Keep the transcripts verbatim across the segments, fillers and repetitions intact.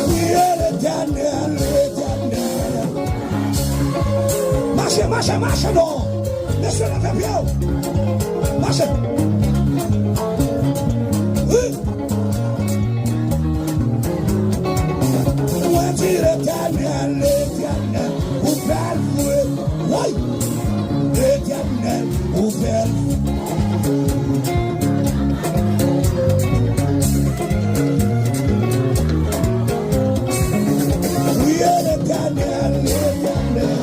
Priye Letènèl, Letènèl. Mache, mache, mache non. Mesye, leve pye w. Mache. Wi. Mwen di Letènèl, Letènèl, ou bèl vre. Woy! Letènèl, ou bèl. Priye Letènèl, Letènèl.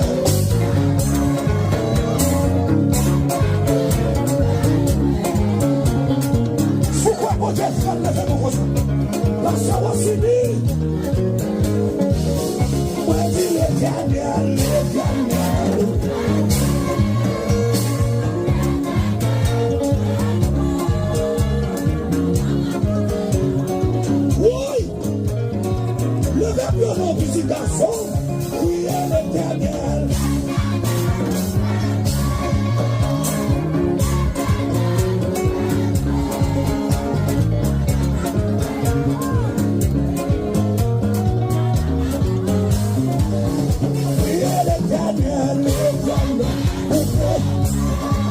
Si w kwè Bondye fè l, leve men w konsa. Pastè Rosiny. Mwen di Letènèl, Letènèl. Woy! Leve pye w non, pitit gason, priye Letènèl. Priye Letènèl, Letènèl, ou fè.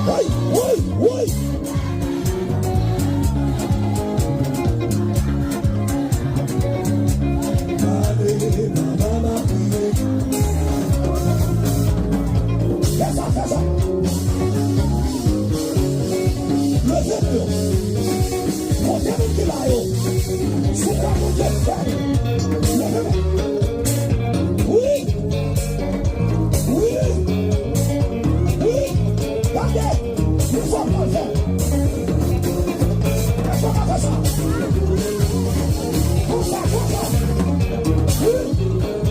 Woy, woy, woy. Fè sa, fè sa. Leve men yo. Kote moun ki la yo? Si w kwè Bondye fè l, leve men. Wi. Wi. Wi. Gade. Li fò pran fè. Èske w ka fè sa? Konsa, konsa. Wi.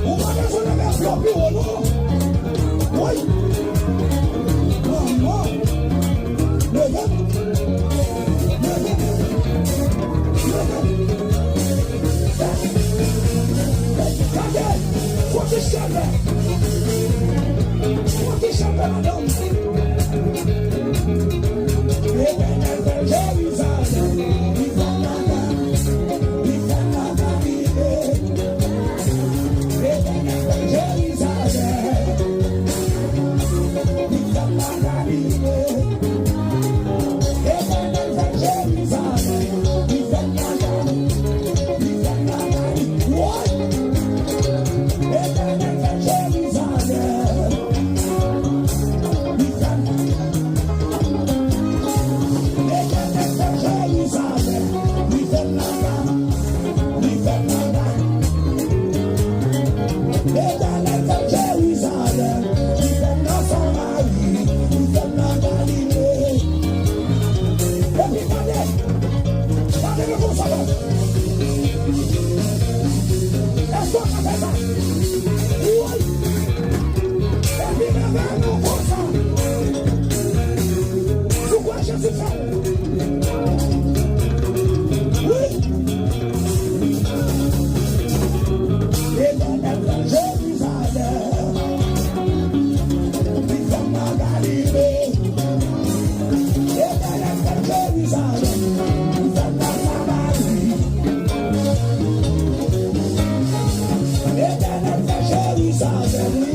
Ou pa bezwen leve pye w pi wo non. Wi. Manman. Leve. Leve. Leve. Gade. Kote chèlbè. Kote chèlbè madanm. Letènèl fè Jerizalèm, li fè m bagay, li fè m bagay, li fè m bagay. Letènèl fè Jerizalèm, li fè m bagay, li fè m bagay. Letènèl fè Jerizalèm, li fè m bagay, li fè m bagay. Woy! Letènèl fè Jerizalèm. Li fè m, Letènèl fè Jerizalèm. Li fè m bagay. Li fè m bagay. Letènèl fè Jerizalèm. Li fè m nan Samari. Li fè m nan Galile. Epi gade. Gade men konsa la. Èske w ka fè sa? Woy! Epi leve men w konsa. Si w kwè Jezi fè l. Wi! Letènèl fè Jerizalèm. Li fè m nan Galile. Letènèl fè Jerizalèm, li fè m nan Samari. Letènèl fè Jerizalèm, wi.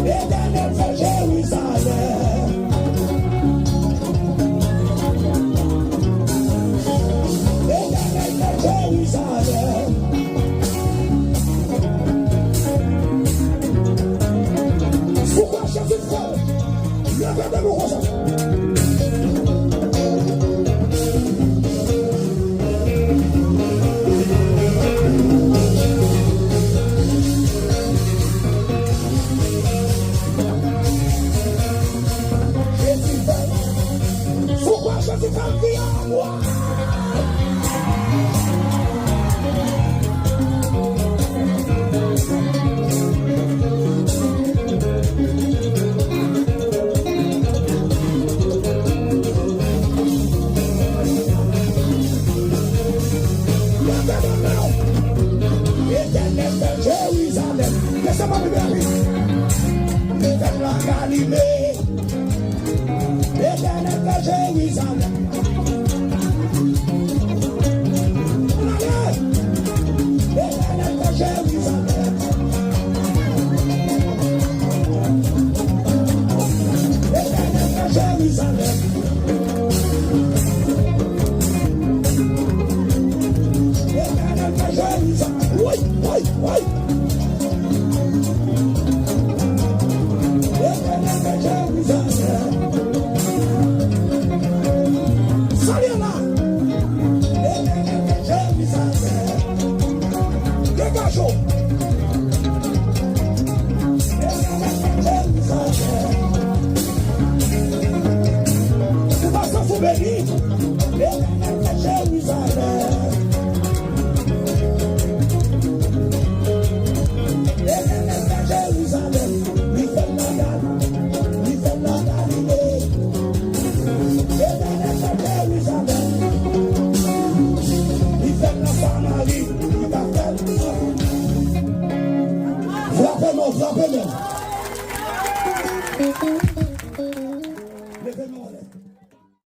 Letènèl fè Jerizalèm. Letènèl fè Jerizalèm. Si w kwè Jezi fè l, leve men w konsa. Leve vit. Leve la Galile. Etènèl fè Jerizalèm. Ann ale! Etènèl fè Jerizalèm. Etènèl fè Jerizalèm. Etènèl fè Jerizalèm. Woy, woy, woy. Etènèl fè Jerizalèm. Salye la. Etènèl fè Jerizalèm. Degaje w. Etènèl fè Jerizalèm. Ou pa santi w beni? Etènèl fè Jerizalèm. Etènèl fè Jerizalèm. Li fè l nan Gal-, li fè l nan Galile. Etènèl fè Jerizalèm. Li fè l nan Samari. Li ka fè l. Frape non, frape non. Leve men w anlè.